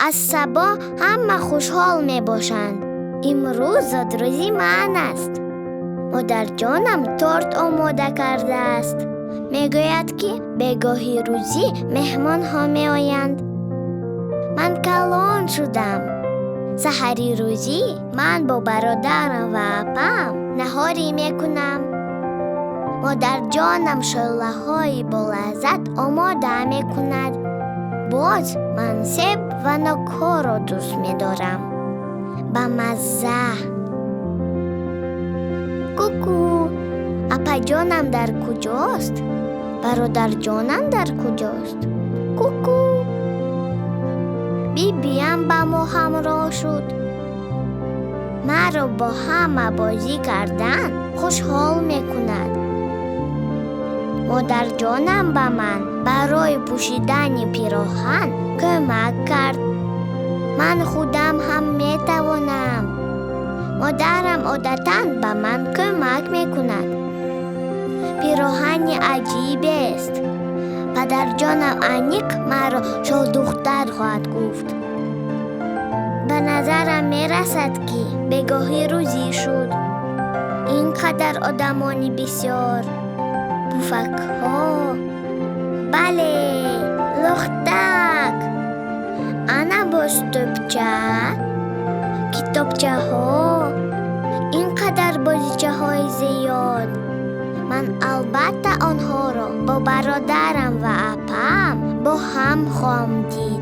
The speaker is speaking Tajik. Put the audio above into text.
Аз сабо ҳама хушҳол мебошанд. Имрӯз зодрӯзи ман аст. Модарҷонам торт омода кардааст. Мегӯяд, ки бегоҳи рӯзӣ меҳмонҳо меоянд. Ман калон шудам. Саҳари рӯзӣ ман бо бародарам ва апаам наҳорӣ мекунам. Модарҷонам шӯллаҳои болаззат омода мекунад. Боз ман себ ва нокҳоро дӯст медорам. Ба мазза. Ку-ку! Апаҷонам дар куҷост? Бародарҷонам дар куҷост? Ку-ку! Бибиям ба мо ҳамроҳ шуд. Маро бо ҳама бозӣ кардан хушҳол мекунад. Модарҷонам ба ман барои пӯшидани пироҳан кӯмак кард. Ман худам ҳам метавонам. Модарам одатан ба ман кӯмак мекунад. Пироҳани аҷибест. Падарҷонам аниқ маро шоҳдухтар хоҳад гуфт. Ба назарам мерасад, ки бегоҳи рӯзӣ шуд. Ин қадар одамони бисёр, пуфакҳо. Бале, лухтак. Ана боз тӯбча, китобчаҳо, ин қадар бозичаҳои зиёд. Ман албатта онҳоро бо бародарам ва апаам бо ҳам хоҳам дид.